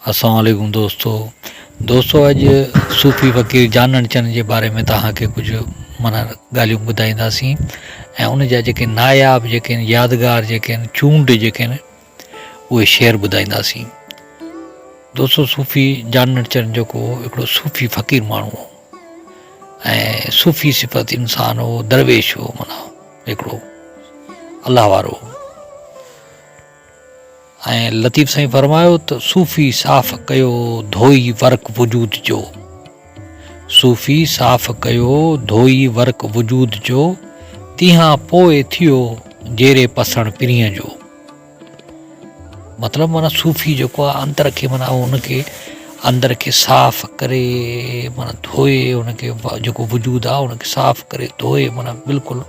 السلام عليڪم دوستو دوستو اڄ صوفي فقير جانڻ چن جي باري ۾ توهان کي ڪجهه معنيٰ ڳالهيون ٻڌائينداسين ۽ ان جا جيڪي ناياب جيڪي آهن يادگار جيڪي آهن چونڊ جيڪي آهن اهي شعر ٻڌائينداسين دوستو صوفي جانڻ چن جيڪو هڪڙو صوفي فقير ماڻهو هو ۽ صوفي صفت انسان هو درويش هو معنيٰ هڪڙو الله وارو هو ۽ لطيف سائين فرمايو ته صوفي صاف ڪيو ڌوئي ورق وجود جو صوفي صاف ڪيو ڌوئي ورق وجود جو تيهان پوء ٿيو جيري پسڻ پرينء جو مطلب معنيٰ صوفي جيڪو آهي اندر کي معنيٰ ان کي اندر کي صاف ڪري معنيٰ ڌوئي ان کي جيڪو وجود آهي ان کي صاف ڪري ڌوئي معنيٰ بلڪل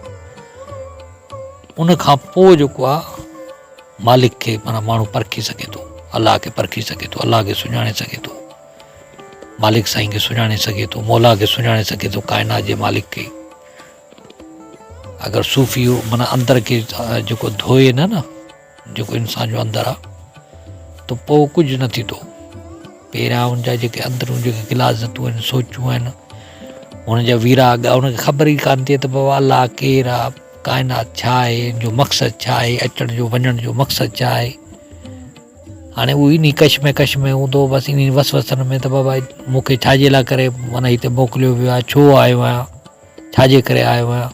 ان کان پوء جيڪو آهي مالڪ کي معنيٰ ماڻهو پرکي سگهي ٿو، الله کي پرکي سگهي ٿو، الله کي سڃاڻي سگهي ٿو، مالڪ سائين کي سڃاڻي سگهي ٿو، مولا کي سڃاڻي سگهي ٿو، ڪائنات جي مالڪ کي. اگر صوفي معنيٰ اندر کي جيڪو ڌوئي نه نه جيڪو انسان جو اندر آ ته پوء ڪجهه نه ٿيندو. پهريان ان جا جيڪي اندرون جيڪي غلاظتون آهن سوچون آهن هن جا ويراڳ آ هن کي خبر ئي ڪانه ٿئي ته بابا الله ڪير آ ڪائنات ڇا آهي ان جو مقصد ڇا آهي اچڻ جو وڃڻ جو مقصد ڇا آهي هاڻي هو انهي ڪش ۾ ڪش ۾ هوندو بس انهي وسوسن ۾ ته بابا مون کي ڇا جي لاء ڪري معنيٰ هتي موڪليو ويو آهي ڇو آيو آهيان ڇا جي ڪري آيو آهيان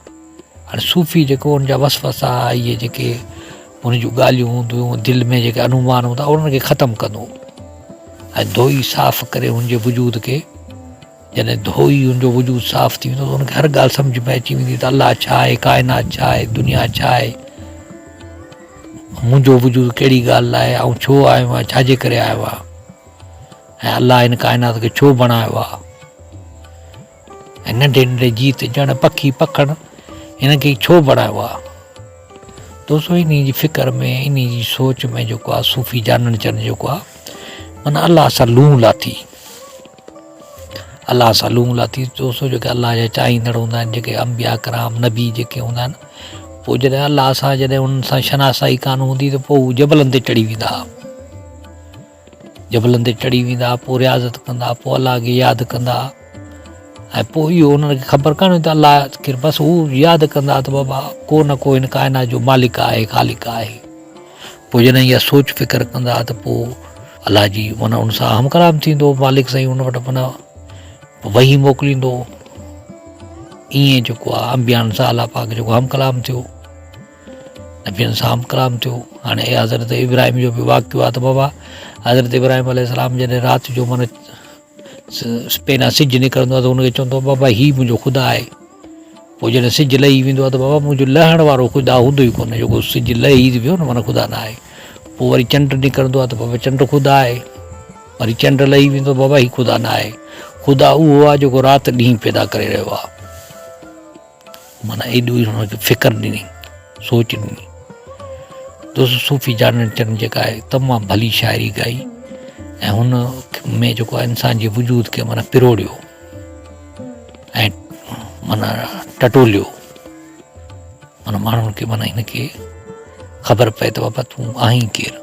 هاڻي صوفي جيڪو ان جا وسوسا اهي جيڪي ان جون ڳالهيون هونديون دل ۾ جيڪي انومان هوندا انهن کي ختم ڪندو ۽ ڌوئي صاف ڪري ان جي وجود کي جڏهن ڌوئي ان جو وجود صاف ٿي ويندو ته ان کي هر ڳالهه سمجهه ۾ اچي ويندي ته الله ڇا آهي ڪائنات ڇا آهي دنيا ڇا آهي منهنجو وجود ڪهڙي ڳالهه لاء آئون ڇو آيو آهيان ڇا جي ڪري آيو آهيان ۽ الله هن ڪائنات کي ڇو بڻايو آهي ۽ ننڍي ننڍي جيت جڻ پکي پکڻ هن کي ڇو بڻايو آهي دوستو انهي جي فڪر ۾ انهي جي سوچ ۾ جيڪو آهي صوفي جانڻ چن جيڪو آهي معنيٰ الله سان لون لاٿي الله سان لون لاٿي دوستو جيڪي الله جا چاهيندڙ هوندا آهن جيڪي انبيا ڪرام نبي جيڪي هوندا آهن پوء جڏهن الله سان جڏهن انهن سان شناسائي ڪانه هوندي ته پوء هو جبلن تي چڙهي ويندا جبلن تي چڙهي ويندا پوء رياضت ڪندا پوء الله کي ياد ڪندا ۽ پوء اهو انهن کي خبر ڪانه هئي ته الله کي بس هو ياد ڪندا ته بابا ڪو نه ڪو هن ڪائنات جو مالڪ آهي خالق آهي پوء جڏهن اها سوچ فڪر ڪندا ته پوء الله جي معنيٰ ان سان هم ڪلام ٿيندو مالڪ سائين ان وٽ معنيٰ وحي موڪليندو ائين جيڪو آهي انبيان سان الله پاڪ جيڪو هم ڪلام ٿيو نبين سان هم ڪلام ٿيو هاڻي حضرت ابراهيم جو به واقعو آهي ته بابا حضرت ابراهيم عليه السلام جڏهن رات جو معنيٰ پهريان سج نڪرندو آهي ته هن کي چوندو آهي بابا هي منهنجو خدا آهي پوء جڏهن سج لهي ويندو آهي ته بابا منهنجو لهڻ وارو خدا هوندو ئي ڪونه جيڪو سج لهي ويو نه معنيٰ خدا نه آهي پوء وري چنڊ نڪرندو آهي ته بابا چنڊ خدا آهي وري چنڊ لهي ويندو بابا هي خدا نه آهي خدا اهو آهي جيڪو رات ڏينهن پيدا ڪري رهيو آهي معنيٰ ايڏو ئي هن کي فڪر ڏني سوچ ڏني دوست صوفي جانڻ چن جيڪا آهي تمام ڀلي شاعري ڳائي ۽ هن ۾ جيڪو آهي انسان جي وجود کي معنيٰ پروڙيو ۽ معنيٰ ٽٽوليو معنيٰ ماڻهن کي معنيٰ هن کي خبر پئي ته بابا تون آهين ڪير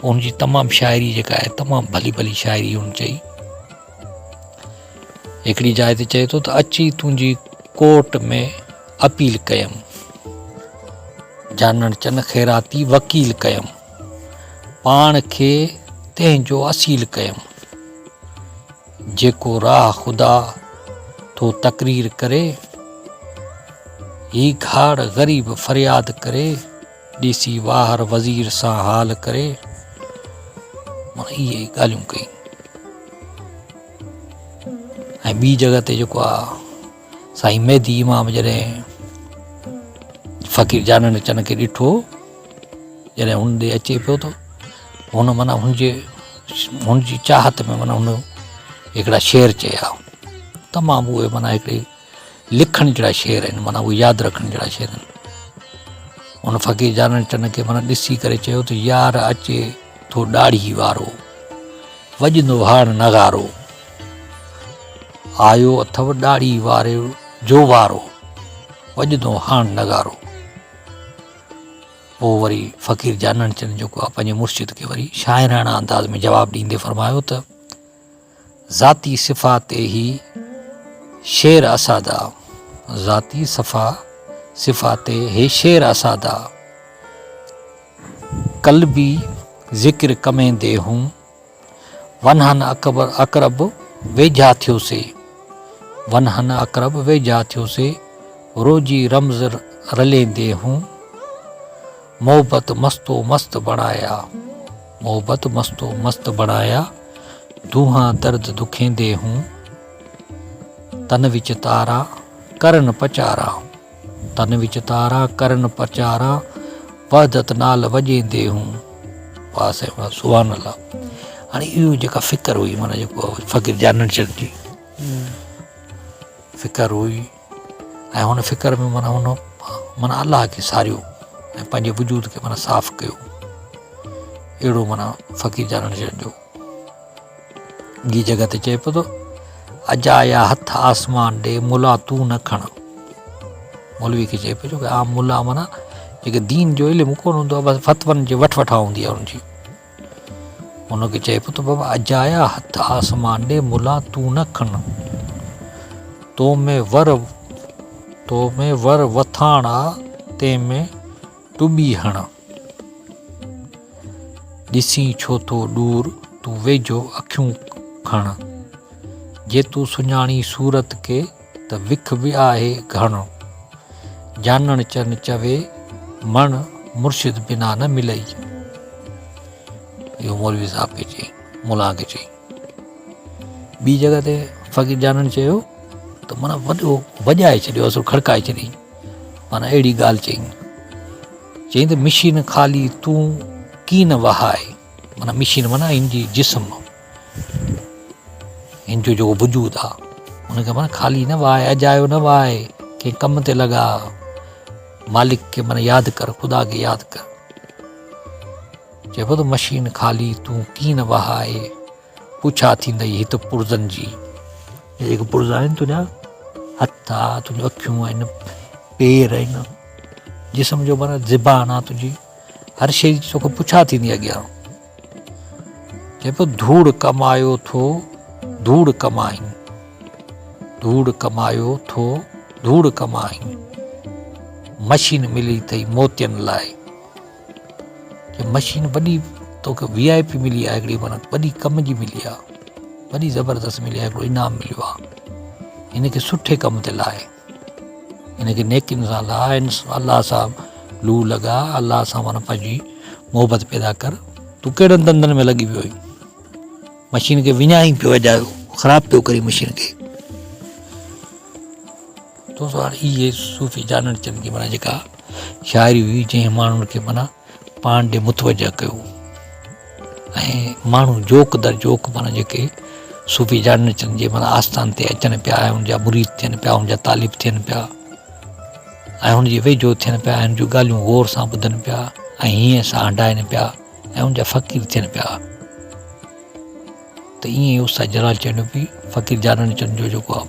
هن جي تمام شاعري جيڪا آهي تمام ڀلي ڀلي شاعري هن چئي هڪڙي جاء تي چئي ٿو ته اچي تنهنجي ڪورٽ ۾ اپيل ڪيم جانڻ چن خيراتي وڪيل ڪيم پاڻ کي تنهن جو اصيل ڪيم جيڪو راهه خدا ٿو تقرير ڪري هي گهاڙ غريب فرياد ڪري ڏسي واهر وزير سان حال ڪري معنيٰ اهي ڳالهيون ڪئي ۽ ٻي جڳهه تي جيڪو آ سائين مهدي امام جڏهن فقير جانڻ چن کي ڏٺو جڏهن هن ڏي اچي پيو ته هن معنيٰ هن جي هن جي چاهت ۾ معنيٰ هن هڪڙا شعر چيا تمام اهي معنيٰ هڪڙي لکڻ جهڙا شعر آهن معنيٰ اهي ياد رکڻ جهڙا شعر آهن هن فقير جانڻ چن کي معنيٰ ڏسي ڪري چيو ته يار اچي ٿو ڏاڙهي وارو وڄندو هاڻ نغارو آيو اٿو ڏاڙهي واري جو وارو وڄندو هاڻ نغارو. پوء وري فقير جانڻ چن جيڪو آهي پنهنجي مرشد کي وري شاعراڻا انداز ۾ جواب ڏيندي فرمايو ته ذاتي صفا تي هي شعر اسادا ذاتي صفا صفا تي هي شعر اسادا قلبي ذڪر ڪميندي هون ونهن اڪبر اقرب ويجها ٿيوسي ونهن اقرب ويجها ٿيوسي روجي رمز رليندي هون محبت مستو مست بڻايا محبت مستو مست بڻايا دونهان درد دکيندي هون تن وچ تارا ڪرن پچارا تن وچ تارا ڪرن پچارا وحدت نال وڄيندي هون. واهه سائين واهه سبحان الله. هاڻي اهو جيڪا فڪر هئي معنيٰ جيڪو فقير جانڻ چن جي فڪر هئي ۽ هن فڪر ۾ معنيٰ هن معنيٰ الله کي ساريو ۽ پنهنجي وجود کي معنيٰ صاف ڪيو اهڙو معنيٰ فقير جانڻ چن جو ٻي جڳهه تي چئي پيو ته اجايا هٿ آسمان ڏي ملا تون نه کڻ مولوي کي چئي پيو ڇو عام ملا معنيٰ جيڪي دين جو علم ڪونه هوندو آهي بس فتون جي وٺ وٺان هوندي آهي ان جي ان کي چئي پيو ته بابا اجايا هٿ آسمان ڏي ملا تون نه کڻ تو ۾ ور تو ۾ ور وٿاڻ آ تنهن ۾ ٽٻي هڻ ڏسين ڇو ٿو ڏور، تون ويجهو اکيون کڻ. جي تون سڃاڻين صورت کي، ته وک به آهي گهڻ. جانڻ چن چوي، مڻ مرشد بنا نه ملئي. اهو مولوي صاحب کي چئي، ملان کي چئي. ٻي جڳهه تي فقير جانڻ چيو ته معنيٰ وڏو وڄائي ڇڏيو، اصل کڙڪائي ڇڏيائين. معنيٰ اهڙي ڳالهه چئي. چيائين ته مشين خالي تون ڪين وهاء معنيٰ مشين معنيٰ هن جي جسم هن جو جيڪو وجود آ ان کي معنيٰ خالي نه وهاء اجايو نه وهاء ڪنهن ڪم تي لڳا مالڪ کي معنيٰ ياد ڪر خدا کي ياد ڪر چئبو ته مشين خالي تون ڪين وهاء پڇا ٿيندئي هت پرزن جي. هي جيڪي پرزا آهن تنهنجا هٿ آ، تنهنجون اکيون آهن، پير آهن، جسم جو معنيٰ زبان آ تنهنجي، هر شيء جي توکي پڇا ٿيندي اڳيان. چئي پيو ڌوڙ ڪمايو ٿو ڌوڙ ڪمائين، ڌوڙ ڪمايو ٿو ڌوڙ ڪمائين، مشين ملي اٿئي موتين لاء. چي مشين وڏي توکي وي آء پي ملي آهي هڪڙي معنيٰ وڏي ڪم جي ملي آهي وڏي زبردست ملي آهي هڪڙو انعام مليو آهي هن کي سٺي ڪم تي لاء هن کي نيڪين سان لاء الله سان لو لڳا الله سان معنيٰ پنهنجي محبت پيدا ڪر تون ڪهڙن ڌنڌن ۾ لڳي ويو آهين مشين کي وڃائين پيو اجايو خراب پيو ڪرين مشين کي دوستو هاڻي اهي صوفي جانڻ چند جي معنيٰ جيڪا شاعري هئي جنهن ماڻهن کي معنيٰ پاڻ ڏي متوجه ڪيو ۽ ماڻهو جوق در جوق معنيٰ جيڪي صوفي جانڻ چند جي معنيٰ آستان تي اچن پيا ۽ ان جا مريد ٿين پيا ان جا طالب ٿين پيا ۽ ان جي ويجهو ٿين پيا ۽ ان جون ڳالهيون غور سان ٻڌن پيا ۽ هيئن سان هنڊائن پيا ۽ ان جا فقير ٿين پيا ته ائين ئي استاد جلال چانڊيو به فقير جانڻ چن جو جيڪو آ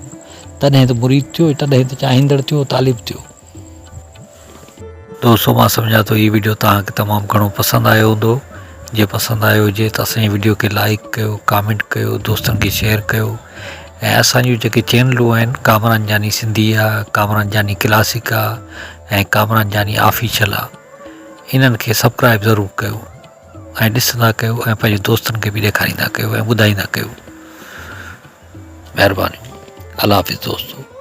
تڏهن ته مريد ٿيو تڏهن ته چاهيندڙ ٿيو طالب ٿيو. دوستو مان سمجهان ٿو هي وڊيو توهان کي تمام گهڻو پسند آيو هوندو جي پسند آيو هجي ته اسان جي وڊيو کي لائيڪ ڪيو ڪامينٽ ڪيو دوستن کي شيئر ڪيو ۽ اسان جون جيڪي چينلون آهن ڪامران جاني سنڌي آ ڪامران جاني ڪلاسڪ آ ۽ ڪامران جاني آفيشل آ انهن کي سبڪرائب ضرور ڪيو. ۽ ڏسندا ڪيو ۽ پنهنجي دوستن کي به ڏيکاريندا ڪيو ۽ ٻڌائيندا ڪيو مهرباني الله حافظ دوستو.